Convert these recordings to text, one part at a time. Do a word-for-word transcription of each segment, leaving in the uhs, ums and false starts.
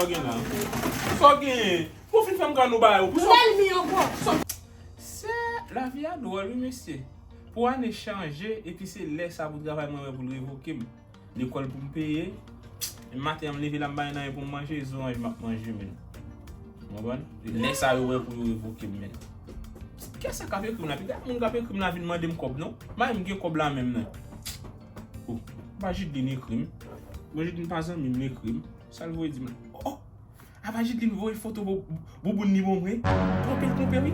Sa w gen la? Sa w gen? Pou w fin fè m kado bagay ou. Pou sa. Lèlmi ankò. Se lavi a dwòl wi mesye. Pou ane chanje epi se lè sa pou travay mwen wè pou l revoke m. Lekòl pou m peye. Maten an m leve la m pa gen anyen pou m manje, e zoranj m ap manje menm. Ou konprann? Lè sa yo wè pou yo revoke m menm. Kiyès sa k ap ekri m la? Piga moun k ap ekri m la vin mande m kòb non. Mari m gen kòb la menm nan. Oh, pa Jidlin ekri m. Bon, Jidlin pa zanmi m, li ekri m. Sa l voye di m? Oh, apa Jidlin voye foto bo-, bouboun li ban mwen? Twonpe l twonpe wi.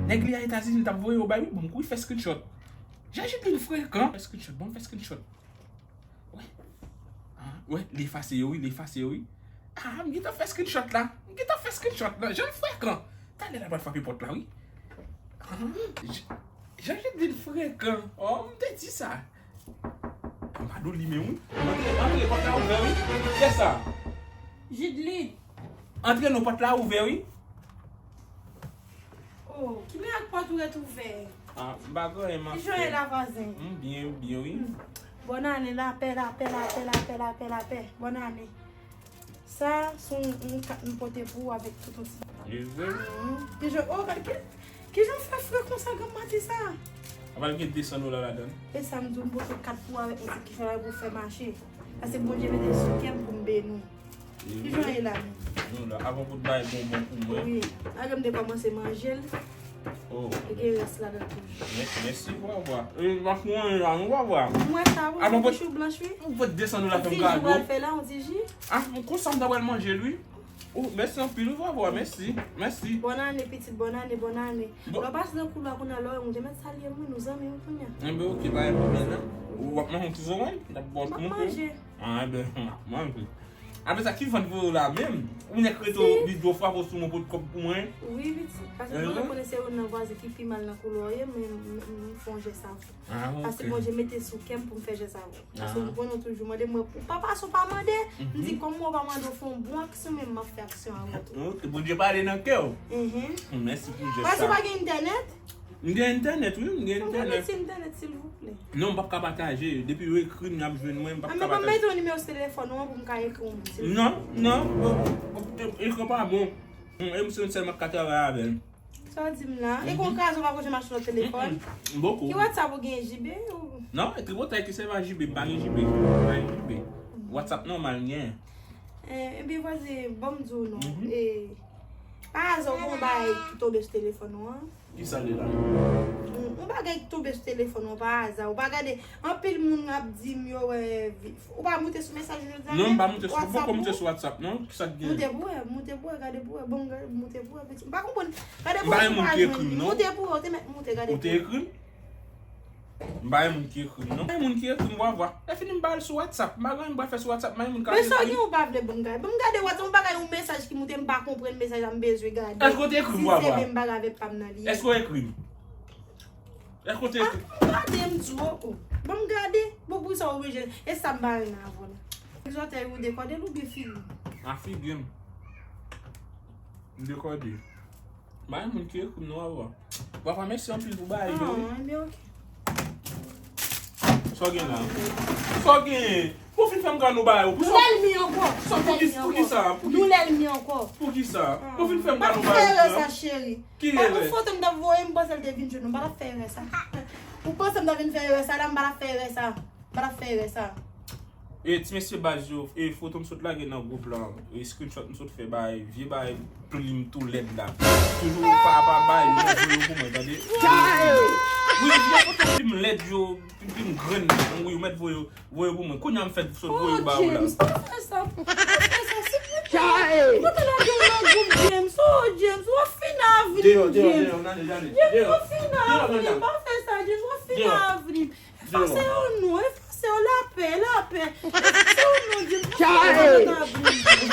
Nèg li a Etazini, l t ap voye yo bay wi. Bon, m kouri fè screenshot. Jan Jidlin frekan. Fè screenshot, bon, fè screenshot. Wè. Ah, wè, li efase yo wi, li efase yo wi. Ah, m gentan fè screenshot la. M gentan fè screenshot la. Jan l frekan. Talè l ap al frape pòt la wi. Ah, J-, Jan Jidlin frekan. Oh, m te di sa. Mado limen wi. Antre, antre, pòt la ouvè wi. Kiyès sa? Jidlin. Antre non, pòt la ouvè wi. Oh, ki mirak pòt ou ret ouvè? Ah, m pa gen anyen m ap fè. Ki jan w ye la vwazen? M byen, m byen wi. Hmm. Bòn ane, lapè, lapè, lapè, lapè, lapè, lapè. Bòn ane. Sa, se yon, yon kat m pote pou ou avèk tout yon ti. Li vre? Mhm. Ki jan, oh, gade ki, ki jan w fè fre konsa, granm maten sa? Apa l gen de san dola ladan l? E sa m di w, m pote kat pou ou avèk yon ti kifè la pou w fè mache. Paske Bondye mete sou kè m pou m beni w. Ki jan w ye la menm? Nou la, avan pou t bay bonbon pou mwen. Wi, lage m te kòmanse manje l. Oh. E gen rès ladan toujou. Mè-, mèsi, vwavwa. E, m ap manje la, non, vwavwa. M wè sa, wi, bouch ou blanch, wi. Ou pot de san dola fè m kado. Ti ji w pral fè la, yon ti ji. Ah, m konsa m ta pral manje l, wi. Oh, mèsi anpil, wi, vwavwa, mèsi, mèsi. Bòn ane, pitit, bòn ane, bòn ane. Bon. Lè w pase nan koulwa kounye a, lè w wè m, ou te mèt salye m, wi, nou zanmi, wi, kounye a. Enben, oke, pa gen pwoblèm, non. W ap manje yon ti zoranj? N ap ba w ti moute? M ap manje. Ah, enben, m ap manje. Apre sa, ki vant voye w la menm? Ou nèk rete w, li dwe frape w sou mwen, pot kòb pou mwen. Wi, pitit. Paske mwen rekonèt se youn nan vwazen ki pi mal nan koulwa w ye, men m, m, m fè yon jès avè w. Ah, ok. Paske Bondye mete sou kè m pou m fè jès avè w. Paske ou konnen w toujou mande mwen, ou pa pase, ou pa mande. M di, kòm mwen pa mande w fè yon bon aksyon, men m ap fè aksyon avè w tou. Ok, Bondye pale nan kè w. Mhm. Mèsi pou jès sa. Paske ou pa gen entènèt? M gen entènèt, wi, m gen entènèt. Fè m konekte entènèt, silvouplè. Non, m p ap ka pataje. Depi yo ekri m, y ap jwenn mwen, m p ap ka pataje. A, men ban m mete yon nimewo sou telefòn ou an pou m ka ekri w, silvouplè. Non, non, ekri pa bon. E m se yon sèl m ap ka travay avè l. Sa w di m la? E gon kaz ou pa ko janm achte lòt telefòn? Mm, mm. Boko. Ki WhatsApp ou gen, J B ou? Non, e tripotay ki sèvi a J B, m pa gen J B. M pa gen J B. WhatsApp nòmal m gen. Eh, ebyen, vwazen, ban m di w non. Mhm. E, pa aza, ou gon bagay ki tonbe sou telefòn ou an? Kisa l ye la? Yon bagay ki tonbe sou telefòn ou pa aza. Ou pa gade, anpil moun ap di m yo wè vi-, ou pa moute sou mesaj jodi a menm? Non, m pa moute sou, m poko moute sou WhatsApp, non. Kisa k gen? Moute pou wè, moute pou wè, gade pou wè, bon, gade, moute pou wè, pitit. M pa konprann. Gade pou wè, ou pa jwenn li. Moute pou wè, ou te mèt moute, gade pou wè. Ou te ekri m? M pa gen moun ki ekri m, non. M pa gen moun ki ekri m, vwavwa. Lè fini m ba l sou WhatsApp. M pa gen anyen m pral fè sou WhatsApp, m pa gen moun k ap ekri m. Men sa w gen ou pa vle ban m gade. Ban m gade WhatsApp, yon bagay, yon mesaj ki moute m pa konprann mesaj la, m bezwen gade. Èske w te ekri m, vwavwa? Si se vre m pa gade pa m nan li. Èske w ekri m? Èske w te ekri m? Ah, m gade, m di w, oh, oh. Ban m gade. Bon, pou sa w oblije. E sa m pa renmen avè w la. Zòtèy ou dekòde l oubyen figi m? A, figi m. M dekòde. M pa gen moun ki ekri m non, vwavwa. Vwavwa, mèsi anpil pou bagay yo, wi. Ah, ebyen, oke. Sa w gen la? Sa w gen? Pou w fin fè m kado bagay yo. Pou sa? Nou lèlmi ankò. Sa, pou ki, pou ki sa? Pou ki? Nou lèlmi ankò. Pou ki sa? Pou w fin fè m kado bagay yo. Pa fè erè sa, cheri. Ki erè? Ou foto m t ap voye, m panse l te vin jwenn ou. M pa t ap fè erè sa. Ou panse m t ap vin fè erè sa la, m pa t ap fè erè sa. M pa t ap fè erè sa. E, ti mesye baz yo, e, foto m sot lage nan gwoup la, e, screenshot m sot fè bay, vye bay plim tou lèd la. Toujou pa, pa bay, m voye yo pou mwen, tande? Wi, vye foto plim lèd yo, plim, plim grenn, wi, ou mèt voye yo, voye yo pou mwen. Kounye a m fèk sot voye yo ba ou la. Oh, James, pa fè sa, pa fè sa, silvouplè. Kote lage w nan gwoup, James? Oh, James, w ap fin avni m, James. Deyò, deyò, deyò, n ale, n ale. James, w ap fin avni m, pa fè sa, James, w ap fin avni m. Efase yo non, efase yo, lapè, lapè. Efase yo non, James. Efase yo non,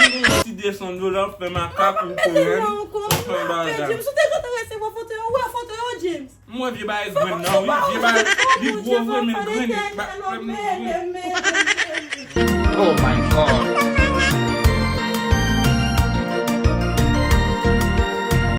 James. Ti de san dola, fè makak ou konnen. James, ou te gentan resevwa foto yo, ou wè foto yo, James. M wè vye bagay grenn nan, wi, vye bagay, li gwo vre, men grenn, ba, men grenn. Oh my God.